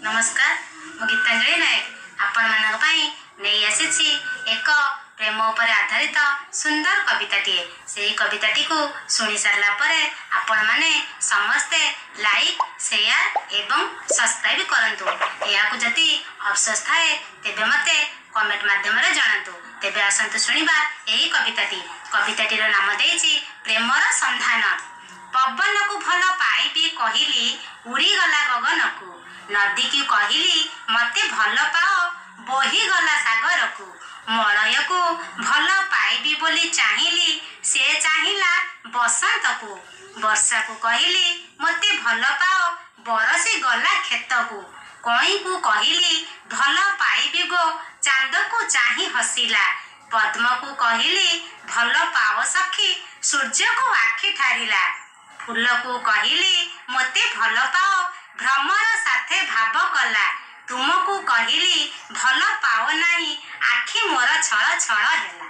ନମସ୍କାର, ମୁଁ ଗୀତାଞ୍ଜଳି ନାୟକ ଆପଣମାନଙ୍କ ପାଇଁ ନେଇ ଆସିଛି ଏକ ପ୍ରେମ ଉପରେ ଆଧାରିତ ସୁନ୍ଦର କବିତାଟିଏ। ସେହି କବିତାଟିକୁ ଶୁଣି ସାରିଲା ପରେ ଆପଣମାନେ ସମସ୍ତେ ଲାଇକ୍, ସେୟାର ଏବଂ ସବସ୍କ୍ରାଇବ୍ କରନ୍ତୁ। ଏହାକୁ ଯଦି ଅଫସୋସ ଥାଏ, ତେବେ ମୋତେ କମେଣ୍ଟ ମାଧ୍ୟମରେ ଜଣାନ୍ତୁ। ତେବେ ଆସନ୍ତୁ ଶୁଣିବା ଏହି କବିତାଟି। କବିତାଟିର ନାମ ଦେଇଛି ପ୍ରେମର ସନ୍ଧାନ। ପବନକୁ ଭଲ ପାଇବି କହିଲି, ଉଡ଼ିଗଲା ଗଗନକୁ। ନଦୀକୁ କହିଲି ମୋତେ ଭଲ ପାଅ, ବୋହିଗଲା ସାଗରକୁ। ମଳୟକୁ ଭଲ ପାଇବି ବୋଲି ଚାହିଁଲି, ସେ ଚାହିଁଲା ବସନ୍ତକୁ। ବର୍ଷାକୁ କହିଲି ମୋତେ ଭଲ ପାଅ, ବରଷି ଗଲା କ୍ଷେତକୁ। କଇଁକୁ କହିଲି ଭଲ ପାଇବି ଗୋ, ଚାନ୍ଦକୁ ଚାହିଁ ହସିଲା। ପଦ୍ମକୁ କହିଲି ଭଲ ପାଅ ସଖୀ, ସୂର୍ଯ୍ୟକୁ ଆଖି ଠାରିଲା। ଫୁଲକୁ କହିଲି ମୋତେ ଭଲ ପାଅ, ଭ୍ରମର ସାଥେ ଭାବ କଲା। ତୁମକୁ କହିଲି ଭଲ ପାଅ ନାହିଁ, ଆଖି ମୋର ଛଳ ଛଳ ହେଲା।